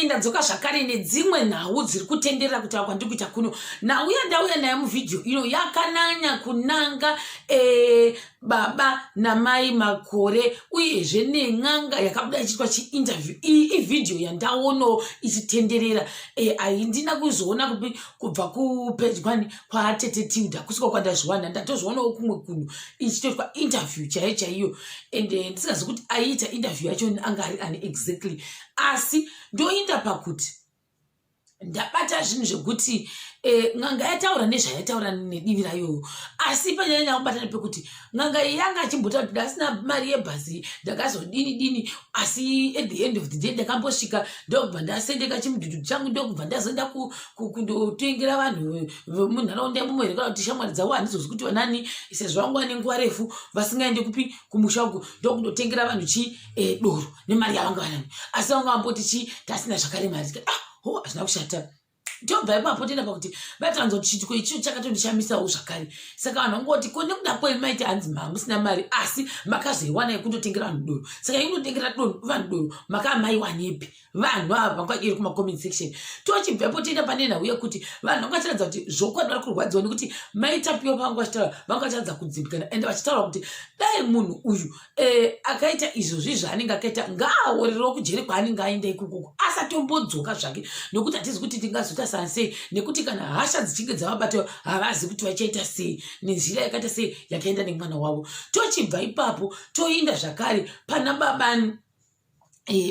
Ndadzoka zvakare nedzimwe nhau dziri kutenderera kutaura kwandiri kuita kuno. Nhau yandauya nayo muvhidhiyo ino yakananya kunanga baba namai Makore uyezve nen'anga yakabuda ichiitwa chiinterview. Iyi ivhidhiyo yandaonawo ichitenderera, haindina kuzoona kupi kubva kupeji kwani kwaTete Tilda, kusiko kwandazviwana. Ndatozvionawo kumwe kunhu ichitoitwa interview chaiyo chaiyo, and ndisingazi kuti aiita interview yacho anga ari ani exactly, asi ndoinda pakuti ndabata zvinhu zvekuti n'anga yataura nezvayataura nedivi rayoyo. Asi panyanya kubata nepekuti n'anga iyi yanga achimbotaura kuti ndasina mari yebhazi, ndakazodini dini, asi at the end of the day ndakambosvika, ndokubva ndasendeka chimudhudhudhu changu, ndokubva ndazoenda kundotengera vanhu vemunharaunda imomo here kana kuti shamwari dzavo, handizozi kuti vanani, sezvo vangu vane nguva refu vasingaende kupi kumusha uku, ndokundotengera vanhu chi doro nemari yavanga vanani, asi vanga vamboti chi tasina zvakare mari. Ah, ho, hazvina kushata. Tobva ipapo toenda pakuti vatanzwa kuti chiitiko ichicho chakatondishamisawo zvakare. Saka vanhu vangoti, ko nekuda kwei maiti hanzi mamusina mari, asi makazoiwana yekundotengera vanhu doro? Saka yekundotengera vanhu doro makamaiwanepi? Vanhu ava vanga iri kumacomment section. Tochibvapo toenda pane nhau yekuti vanhu vanga vachiratidza kuti zvokwadi vari kurwadziwa nekuti maitapiwa. Pavanga vachitaura, vanga vachiratidza kudzimbikana, ende vachitaura kuti dai munhu uyu akaita izvozvi zvaanenge akaita, ngaaorerewo kujeri kwaanenge aenda ikokoko, asatombodzoka zvake, nekuti hatizi kuti tingazoita sana sei, nekuti kana hasha dzichinge dzavabata havazi kuti vachaita sei nenzira yakaita sei yakaenda nemwana wavo. Tochibva ipapo toinda zvakare pana babani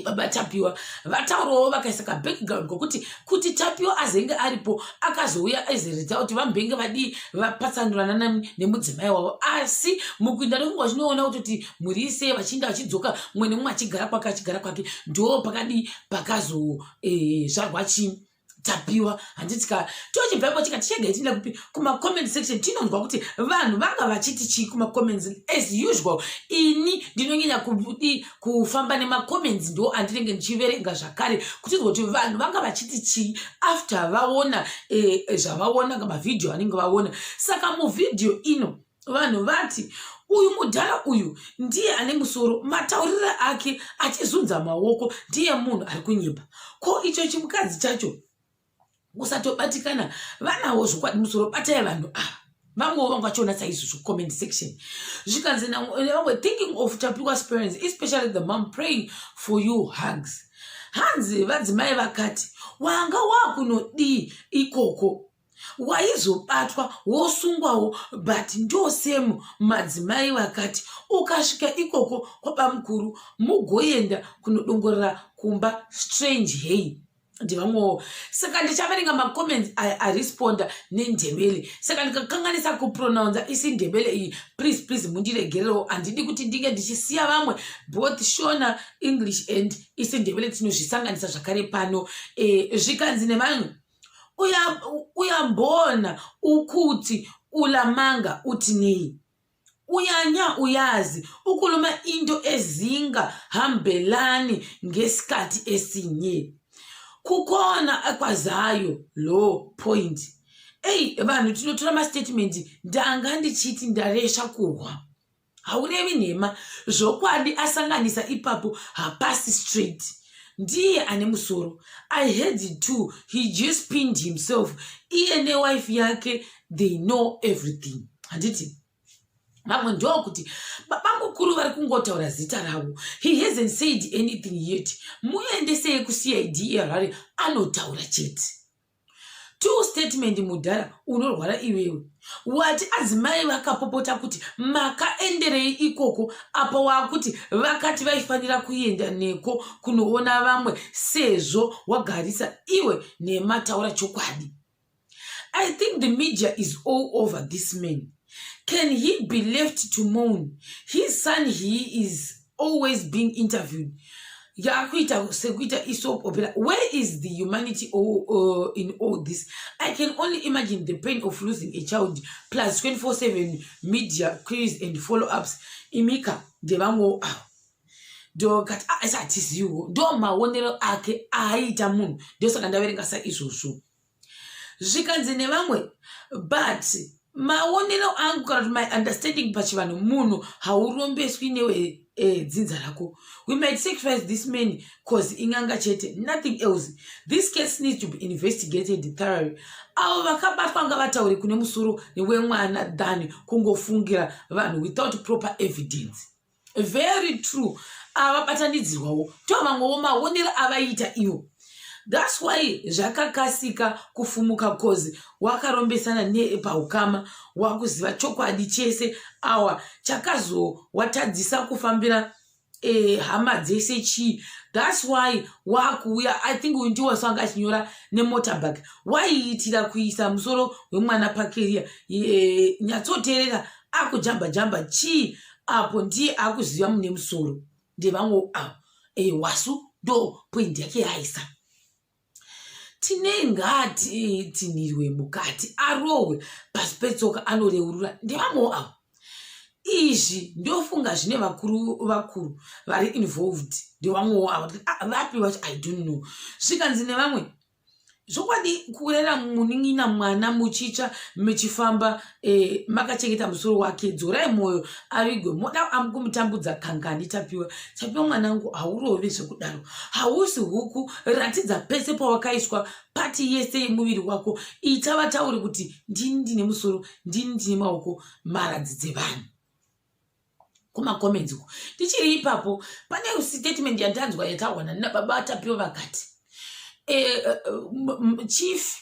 baba Tapiwa. Vataurawo vakaisa kabackground kokuti kuti Tapiwa azenge aripo, akazouya ezerita kuti vambenge vadii vapatsanurana nemudzimai wavo, asi mukuinda nekunge vachinoona kutoti mhuri isei, vachiinda vachidzoka, mumwe nemumwe achigara kwake, achigara kwake, ndo pakadii pakazozvarwa chii Tapiwa, handiti ka? Tochibvapo tikati chegai tienda kupi? Kumacomment section. Tinonzwa kuti vanhu vanga vachiti chii kumacomments. As usual, ini ndinonyanya kudi kufamba nemacomments, ndo andinenge ndichiverenga zvakare kutinzwa kuti vanhu vanga vachiti chii after vaona zvavaona kamavhidhiyo anenge vaona. Saka muvhidhiyo ino vanhu vati uyu mudhara uyu ndiye ane musoro, matauriro ake achizunza maoko, ndiye munhu ari kunyepa. Ko icho chimukadzi chacho kusatobatikana, vanawo zvokwadi musoro, batai vanhu ava. Vamwewo vanga vachiona saizvozvo comment section. Zvikanzi nevamwe, "Thinking of Tapiwa's parents, especially the mom, praying for you, hugs." Hanzi vadzimai vakati, "Wanga wakunodii ikoko? Waizobatwa wosungwawo." But ndosemu madzimai vakati, "Ukasvika ikoko kwabamukuru mugoenda kunodongorera kumba." Strange, hei, ndivamwewo. Saka ndichaverenga macomments aya aresponda neNdebele. Saka ndikakanganisa kupronounza isiNdebele iyi, please, please mundiregerewo. Handidi kuti ndinge ndichisiya vamwe. Both Shona, English and isiNdebele tinozvisanganisa zvakare pano. Zvikanzi nevanhu, "Uyambona ukuthi ulamanga uthi nei? Uyanya uyazi ukuluma into ezingahambelani ngesikhathi esinye. Kukhona akwazayo lo point." Ei, vanhu tinotora mastatement. Ndanga ndichiti ndaresha kuhwa. Haurevi nhema, zvokwadi asanganisa ipapo, hapasi straight. Ndiye ane musoro. I heard it too. He just pinned himself. Iye newife yake, they know everything, handiti? Vamwe ndokuti baba mukuru vari kungotaura zita ravo. He hasn't said anything yet. Muendesei kuCID yeHarare, anotaura chete. Two statement. Mudhara unorwara iwewe. Wati adzimai vakapopota kuti makaenderei ikoko, apa waakuti vakati vaifanira kuenda neko kunoona vamwe sezvo wagarisa iwe nemataura chokwadi. I think the media is all over this man. Can he be left to mourn his son? He is always being interviewed, yakuita sekuita isoap opera. Where is the humanity in all this? I can only imagine the pain of losing a child plus 24/7 media queries and follow-ups. Imika, ndevamwewo ava. Ndokati ah, hatiziviwo, ndo maonero ake aaita munhu, ndosaka ndaverenga saizvozvo. Zvikanzi nevamwe, but Maonero angu kana kuti my understanding pachivanhu, munhu haurombeswi newe dzinza rako. We might sacrifice this man cause ing'anga chete, nothing else. This case needs to be investigated thoroughly. Avo vakabatwa ngavataure kune musoro wemwana than kungofungira vanhu without proper evidence. Very true. Avabatanidzirwawo ndo vamwewo maonero avaita ivo. That's why zvakakasika kufumuka, cause wakarombesana nepaukama, wakuziva chokwadi chese. Awa chakazowatadzisa kufambira hama dzese chii? That's why wakuuya. I think uyu ndiwo sanga achinyora nemotorbike, waiitira kuisa musoro wemwana pacarrier. Nyatsoteerera, akujamba jamba chii apo? Ndiye akuziva mune musoro. Ndevamwe avo. Wasu ndo point yake yaisa. Tine ngatitinirwe mukati, arohwe pasi petsoka, anoreurura. Ndevamwewo avo. Izvi ndofunga zvine vakuru vakuru vari involved. Ndevamwewo avo. Ah, vapi vacho I don't know. Zvikanzi nevamwe, zvokwadi kurera munin'ina mwana muchitsva muchifamba makachengeta musoro wake. Dzorai mwoyo avigwe. Moda kumutambudza kangani? Tapiwa, Tapiwa mwanangu, haurove zvekudaro, hausi huku. Ratidza pese pawakaiswa, part yese yemuviri wako. Ita vataure kuti ndini ndine musoro, ndini ndine maoko. Maradzi dzevanhu kumacomments uko. Tichiri ipapo, pane statement yandanzwa yataurwa nababa Tapiwa. Vakati chief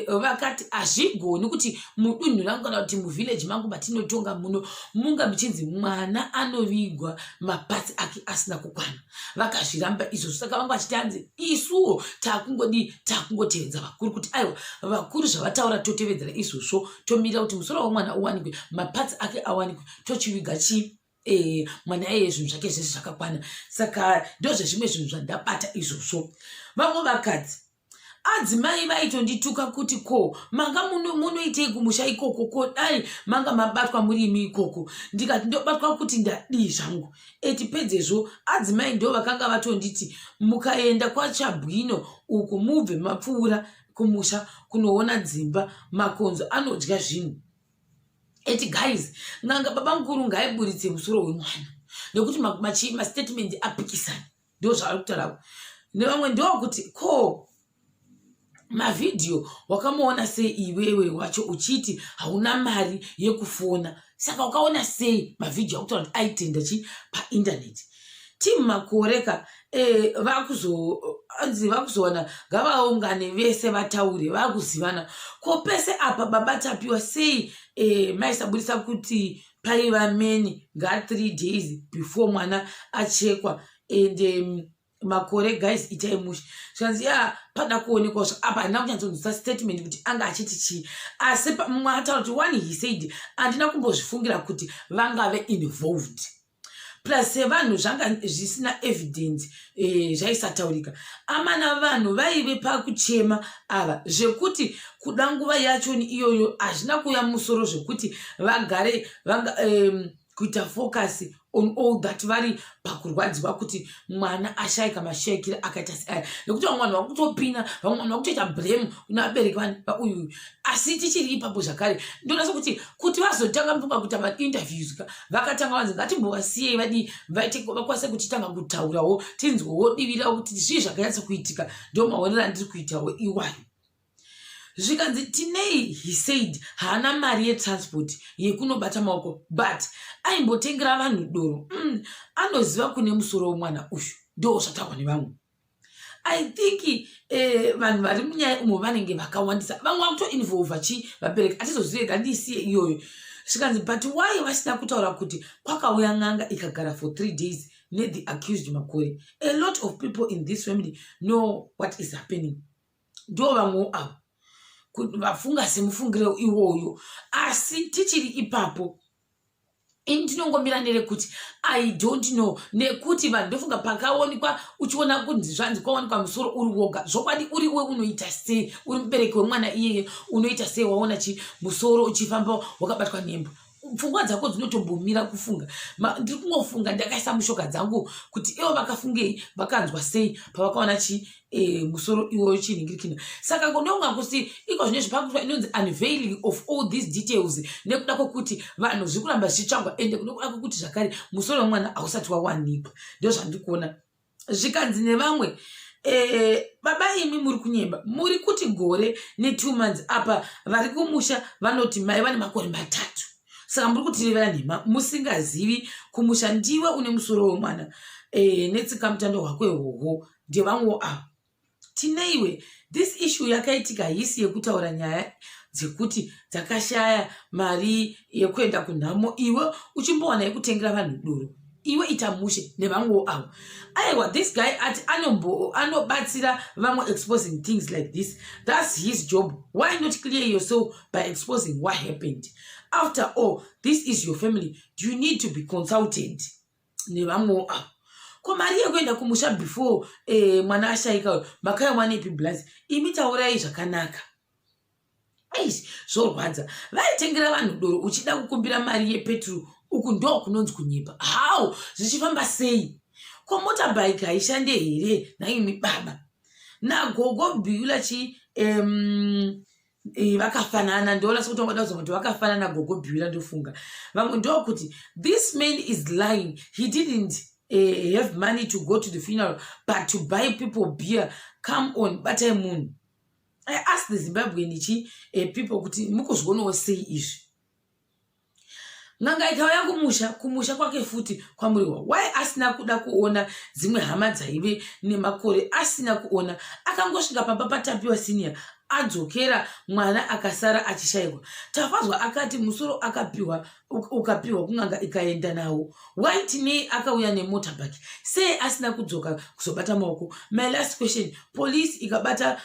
vakati hazvigoni kuti mudunhu rangu kana kuti muvillage mangu matinotonga muno munga muchinzi mwana anovigwa maparts ake asina kukwana. Vakazviramba izvozvo. Saka vanga vachiti hanzi isuwo takungodi takungotevedza vakuru, kuti aiwa, vakuru zvavataura totevedzera izvozvo, tomirira kuti musoro wemwana uwanikwe, maparts ake awanikwe, tochiviga chii mwana iyeye, zvinhu zvake zvese zvakakwana. Saka ndozvezvimwe zvinhu zvandabata izvozvo. Vamwe vakadzi, adzimai vaitondituka kuti ko manga munoitei kumusha ikoko? Ko dai manga mabatwa murimi ikoko? Ndikati ndobatwa kuti ndadii zvangu? Eti pedzezvo adzimai ndo vakanga vatonditi mukaenda kwaChabwino uku, mubve mapfuura kumusha kunoona dzimba, makonzo anodya zvinhu. Eti guys, n'anga baba mukuru ngaiburitse musoro wemwana nekuti mastatement apikisana. Ndo zvavari kutaurako nevamwe. Ndokuti ko mavhidhiyo wakamuona sei iwewe wacho uchiti hauna mari yekufona? Saka wakaona sei mavhidhiyo akutaura kuti aitenda chi paindaneti? Timu Makoreka vakuzoanzi vakuzowana, ngavaungane vese vataure, vakuzivana. Ko pese apa baba Tapiwa sei maisabudisa kuti paiva meni nga 3 days before mwana achekwa? And Makore, guys, itai mushe. Zvikanzi ya pada kuonekwa apa handina kunyatsonzwisa statement kuti anga achiti chii, asi mumwe ataura kuti one, he said handina kumbozvifungira kuti vangave involved, plus sevanhu zvanga zvisina evidence, zvaisataurika. Amana, vanhu vaive pakuchema ava zvekuti kuda nguva yachoni iyoyo hazvina kuuya musoro zvekuti vagare vanga, kuita focus on all that, vari pakurwadziwa kuti mwana ashayika mashayikiro akaita seaya, nekuti vamwe vanhu vakutopina, vamwe vanhu vakutoita blame kuna vabereki vauyu. Asi tichiri ipapo zvakare, ndonasa kuti vazotanga mfunga kuita mainterviews ka, vakatanga vanzi ngatimbovasiyei vadii, vaite vakwanise kutitanga kutaurawo, tinzwewo divi ravo kuti zvii zvakanyatsa kuitika. Ndo maonero andiri kuitawo iwayo. Zvikanzi tinei, he said haana mari yetransport yekunobata maoko, but aimbotengera vanhu doro. Anoziva kune musoro wemwana uyu. Ndo zvataurwa nevamwe. I think vanhu vari munyaya umo vanenge vakawandisa, vamwe vakutoinvolva chi vabereki, atizozive, ngandisiye iyoyo. Zvikanzi but why vasina kutaura kuti kwakauya n'anga ikagara for 3 days nethe accused Makore? A lot of people in this family know what is happening. Ndo vamwewo avo vafunga semufungiro iwoyo. Asi tichiri ipapo, ini ndinongomira nerekuti I don't know, nekuti vanhu ndofunga pakaonekwa uchiona kunzi zvanzi kwaonekwa musoro uri woga, zvokwadi uri we unoita sei? Uri mubereki wemwana iyeye, unoita sei waona chi musoro uchifamba wakabatwa nembwa? Pfungwa dzako dzinotombomira kufunga. Ndiri kungofunga ndakaisa mushoka dzangu kuti ivo vakafungei, vakanzwa sei pavakaona chi musoro iwoyo chinhingirikina. Saka ndonga kuti iko zvine zvipakuitwa inonzi unveiling of all these details nekuda kwekuti vanhu zviri kuramba zvichitsvagwa, ende nekuda kwekuti zvakare musoro wemwana hausati wawanikwa. Ndo zvandiri kuona. Zvikanzi nevamwe, baba imi muri kunyemba, muri kuti gore ne2 months, apa vari kumusha vanoti mai vane makore 3, saka muri kutirevera nhema musingazivi kumusha. Ndiwe une musoro wemwana netsikamutando hwako ihwohwo. Ndevamwewo ava. Tineiwe, this issue yakaitika hisi yekutaura nyaya dzekuti dzakashaya mari yekuenda kunhamo, iwe uchimbowana yekutengera vanhu doro. Iwe ita mushe. Nevamwewo avo. Aiwa, this guy ati anobatsira vamwe exposing things like this. That's his job. Why not clear yourself by exposing what happened? After all, this is your family. Do you need to be consulted? Nevamwewo avo. Ko mari yekuenda kumusha before mwana ashayika makaiwanepi? Blaz imi, taurai zvakanaka. Eish, zvorwadza. Vaitengera vanhu doro uchida kukumbira mari yepetro. Uku ndo kunonzi kunyepa. How zvichifamba sei? Ko motorbike haishande here naimi baba nagogo Bhula? Chi vakafanana, ndoona sekuti vangada kuzoma kuti vakafanana gogo Bhula. Ndofunga vamwe ndokuti this man is lying. He didn't have money to go to the funeral, but to buy people beer. Come on, batai munhu. I ask the Zimbabwean chi people kuti mukuzvionawo sei izvi? N'anga ikauya kumusha kwake futi kwaMuriwa, why asina kuda kuona dzimwe hama dzaive nemakore asina kuona? Akangosvika pamba paTapiwa Senior, adzokera, mwana akasara achishayikwa. Tafadzwa akati musoro akapiwa, ukapiwa kun'anga ikaenda nawo. Why Tinei akauya nemotorbike? Sei asina kudzoka kuzobata maoko? My last question, police ikabata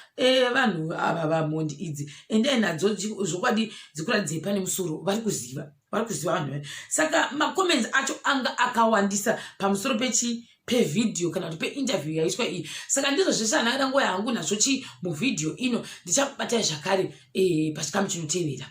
vanhu ava vamhondi idzi, endai nadzo zvokwadi dzikuratidzei pane musoro. Vari kuziva, vari kuziva vanhu vaya. Saka macomments acho anga akawandisa pamusoro pechi pevhidhiyo kana kuti peinterview yaiswa iyi. Saka ndizvo zvese handakada nguva yangu nazvo chi muvhidhiyo ino. Ndichakubatai zvakare pachikamu chinotevera.